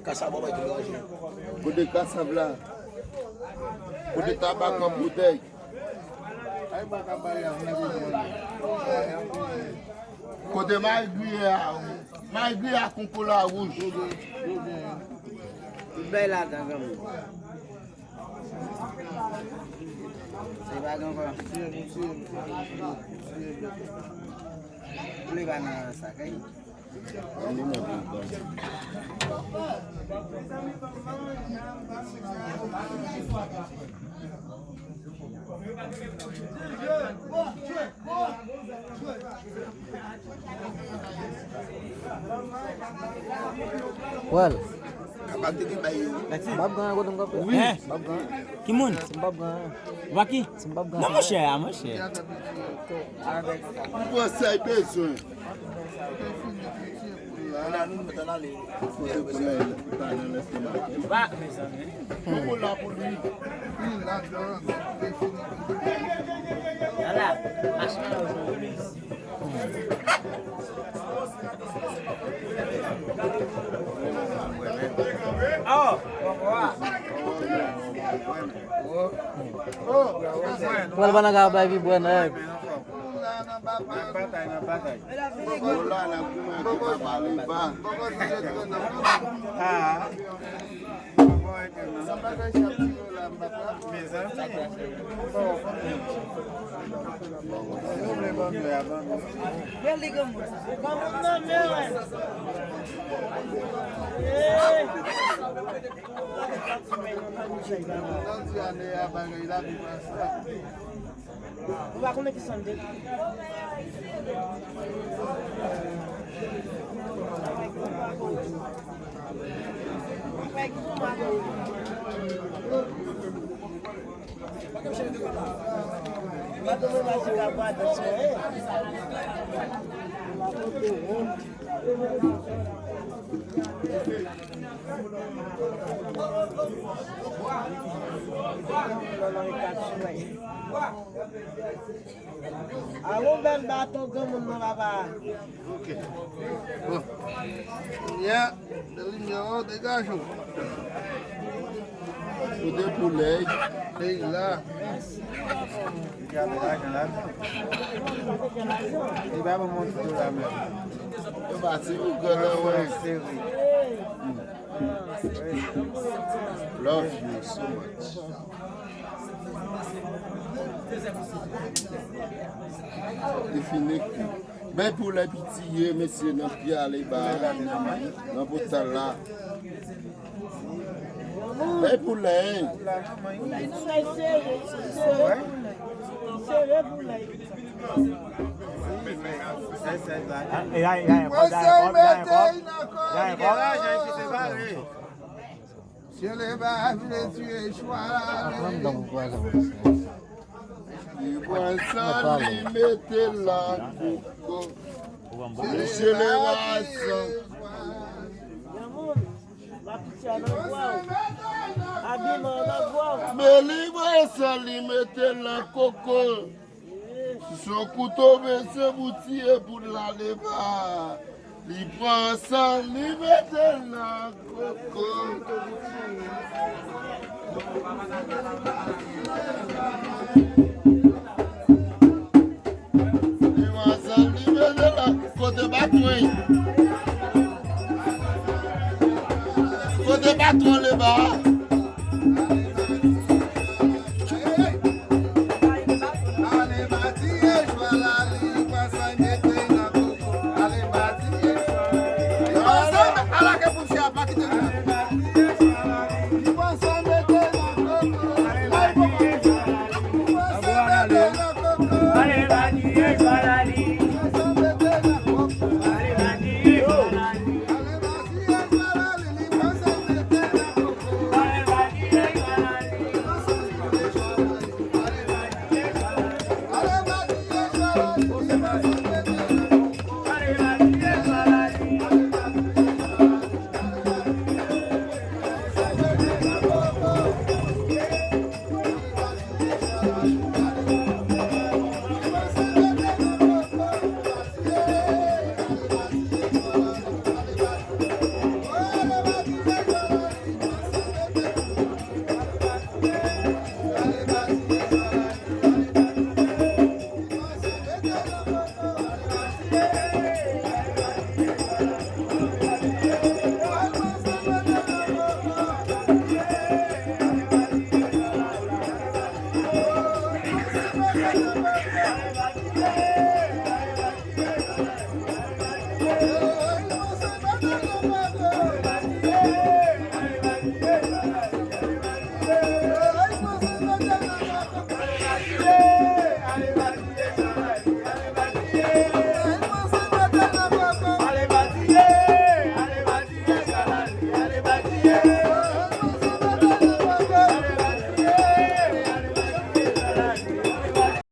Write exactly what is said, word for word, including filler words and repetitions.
Kasav la bay tou melanje. Kote kasav la? Kote tabak an boutèy? Kote mayi griye a? Mayi griye a konkola wouj. Tout bay ladan, granmoun. Se pa gen ankò. Vle pa nan sa kay. Well. Kapab te gen bay yo. M p ap gen anyen kote m kanpe. Wi. M p ap gen anyen. Ki moun? Si m p ap gen anyen. Ou pa ki? Si m p ap gen anyen. Non, monchè, a, monchè. Ou pran sa y bezwen. Ala, nou mèt ann ale. Kote pou lè, pa nan lèstomak. Ba, mezanmi. Pou la pou li. Ala, machin la, yo jwenn polis. Oh, poko a. Pral pa nan ka bay pi bwè nèg. Nan batay, nan batay. Bon, la, n ap goumen ak papa Leba. Ah. Mezanmi. Yo vle ban nou ya, ban nou. Granmoun nan men, wè. Hey! Nan di ane a bagay la pi pase. Ou pa konnen ki sann de. Alon bèl baton granmoun nan papa. Ok. Bon. Ya, de limyè, degaje w. Kote pou lèy? Lèy la. Li gade lajan la. Li pa ban mwen ti dola menm. Yo pati ou gade wè. Seri. Love you so much. Li fini. Men pou lè piti ye, mesye, nan pye ale ba. Nan potal la. Men pou lè. Sere pou lè. Mwen se mete nan kò. Sye Leba vle tiye chwa. Li pran san, li mete l nan koko. Li sele wason. Men li pran san, li mete l nan koko. Si se yon kouto, men se pou tiye poul la Leba. Li pran san, li mete l nan koko. Li pran san, li mete l nan kote patwon. Kote patwon Leba.